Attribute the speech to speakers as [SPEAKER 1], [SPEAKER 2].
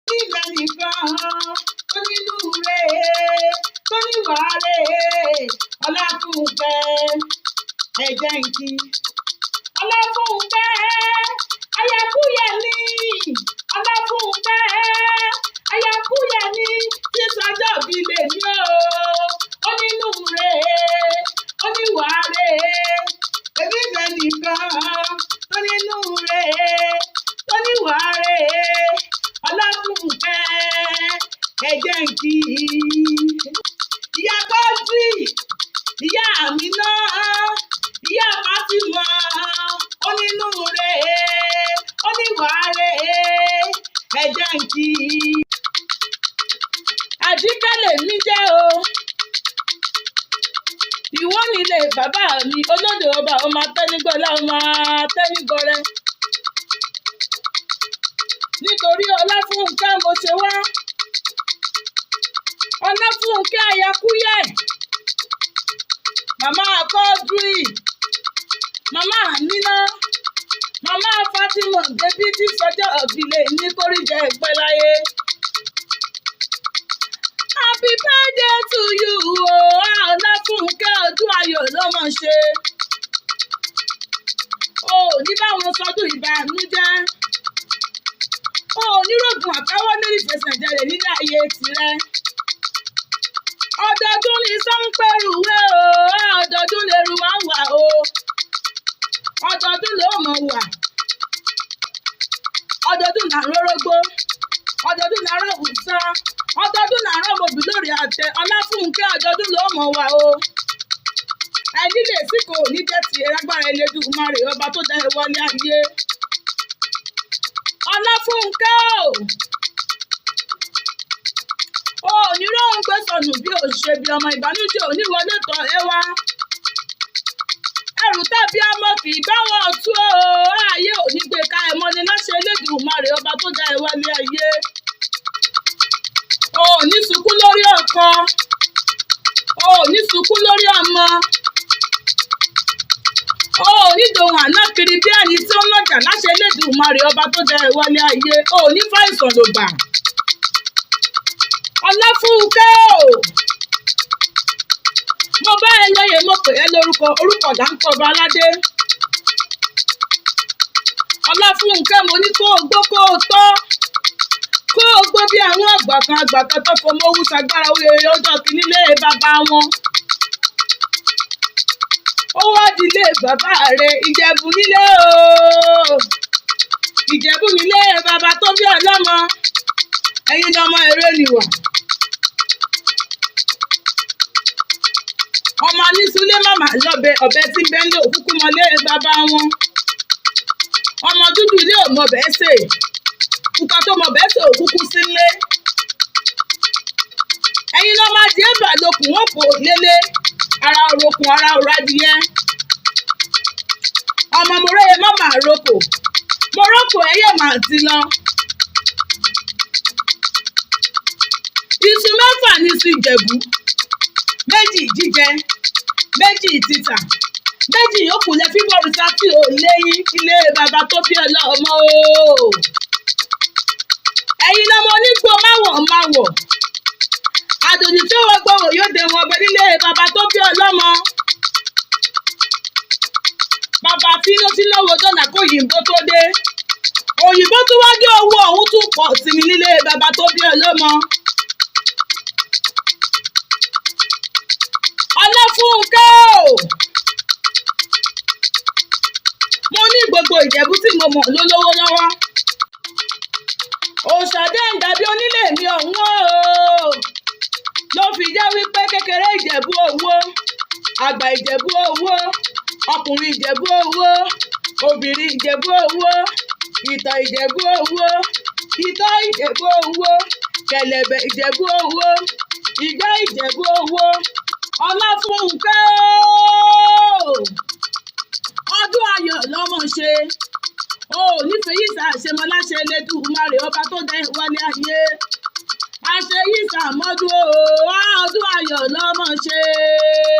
[SPEAKER 1] Nígbà nìkan tó nínú rẹ̀, tó níwà rẹ̀, Ọláfúnkẹ́, ẹ̀jẹ̀ ń kí. Ọláfúnkẹ́ Ayakúyẹ̀mí, Ọláfúnkẹ́ Ayakúyẹ̀mí tí sọjọ́ bí lè ní o. Ó nínú rẹ̀, ó níwà rẹ̀, èmi bẹ̀ nìkan tó nínú rẹ̀, tó níwà rẹ̀, Ọláfúnkẹ́, ẹ̀jẹ̀ ń kí. Ìyá Kọ́dírì, ìyá Àmínà, ìyá Fátímọ̀, ó nínú rẹ̀, ó níwà rẹ̀, ẹ̀jẹ̀ ń kí. Àjíkẹ́ lèmi jẹ́ o. Ìwọ nílé bàbá mi, olódò ọba, ọmọ atẹ́nigbọ́lá, ọmọ atẹ́nigbọrẹ. Nítorí Ọláfúnkẹ́ mo ṣe wá. Ọláfúnkẹ́ Ayakúyẹ̀, màmá Kọ́dírì, màmá Àmínà, màmá Fátímọ̀ bébí tí sọjọ́ ọ̀bìlẹ̀ ní kórìjẹ́ ìpẹ́ láyé. Happy birthday to you o, Ọláfúnkẹ́, ọdún ayọ̀ ló mọ̀ ṣe. O ò ní báwọn sọdún ìbànújẹ́. O ò ní rògùn àkáwọ́ lórí ìfẹsẹ̀jẹrẹ nílé ayé tirẹ̀. Ọdọọdún ní sọ́ńpẹ̀rùwé o, ọdọọdún lèrú wá wà o. Ọdọọdún ló mọ̀ wà. Ọdọọdún là ń rórógbó. Ọdọọdún là ń rọ̀wùsá. Ọdọọdún là ń rọ̀mọ̀bì lórí àtẹ. Ọláfúnkẹ́, ọdọọdún ló mọ̀ wà o. Ẹni lè sí kò ní jẹ́ tiẹ̀ lágbára Elédùmarè ọba tó dá ẹ wọlé ayé. Ọláfúnkẹ́ o. O ò ní róhun gbé sọnù bí ò ṣe bí ọmọ, ìbànújẹ́ ò ní wọlé tọ̀ ẹ́ wá. Ẹrù tàbí ọmọ kì í bá wọn tú o. Ayé ò ní gbé ká ẹ mọ́ni láṣẹ Elédùmarè ọba tó dá ẹ wọlé ayé. O ò ní sunkún lórí ọkọ. O ò ní sunkún lórí ọmọ. O ò ní dohun àná kiri bí ẹni tí ó ń lọ́jà láṣẹ Elédùmarè ọba tó dá ẹ wọlé ayé. O ò ní fàìsàn lògbà. Ọláfúnkẹ́ o. Mo bá ẹ lóye, mo pè ẹ́ lórúkọ, orúkọ là ń pọ̀ ọba aládé. Ọláfúnkẹ́, mo ní kó o gbó kó o tọ́. Kó o gbó bí àwọn àgbà kan, àgbà kan tó fọmọ owó ṣagbára oyè ọjọ́ kìíní lé bàbá wọn. Ó wá dilé bàbá rẹ̀, Ìjẹ̀bú nílé o. Ìjẹ̀bú nílé bàbá tó bí ọlọ́mọ. Ẹ̀yin lọmọ èrè nìwà. Ọmọ anísúlé màmá lọ́bẹ̀ ọ̀bẹ tí ń bẹ́ ń lé òkúkú mọ́lé bàbá wọn. Ọmọ dúdú ilé ò mọ bẹ́ẹ̀ sè. Nǹkan tó mọ bẹ́ẹ̀ sè òkúkú sílé. Ẹ̀yin lọ́mọ adìẹ bà lókun wọn kò lélẹ̀. Ara orokun ara òrò adìyẹ. Ọmọ mòróye má màá roko. Moroko ẹyẹ màá ti lọ. Iṣu mẹ́fà ní iṣu Ìjẹ̀bú. Méjì jíjẹ, méjì títà, méjì yòókù lẹ fi bọ̀rùsà tí ò léyìn ilé bàbá tó bí ọlọ́mọ o. Ẹ̀yin lọmọ onígbò máwọ̀ máwọ̀. Àjòjì tí ó wọ gbòòrò yóò dé wọn ọbẹ̀ nílé bàbá tó bí ọlọ́mọ. Bàbá tínútínú wo dọ́là kó òyìnbó tó dé. Òyìnbó tó wá dé, owó ọ̀hún tún pọ̀ sí mi nílé bàbá tó bí ọlọ́mọ. Ọláfúnkẹ́ o. Mo ní gbogbo Ìjẹ̀bú tí mo mọ̀ ló lówó lọ́wọ́. Òòṣàdé ń dàbí onílé mi ọ̀hún o. Ló fi jẹ́ wípé kékeré Ìjẹ̀bú owó, àgbà Ìjẹ̀bú owó, ọkùnrin Ìjẹ̀bú owó, obìnrin Ìjẹ̀bú owó, ìtàn Ìjẹ̀bú owó, ìtọ́ Ìjẹ̀bú owó, kẹ̀lẹ̀bẹ̀ Ìjẹ̀bú owó, ìgbẹ́ Ìjẹ̀bú owó. Ọláfúnkẹ́ o. Ọdún ayọ̀ lọ́mọ ṣe. O ò ní fèyí ṣàṣemọ láṣẹ Elédùmarè ọba tó dá ẹ wálé ayé. Àṣeyí ṣàmọ́dún o, ọdún ayọ̀ lọ́mọ ṣe.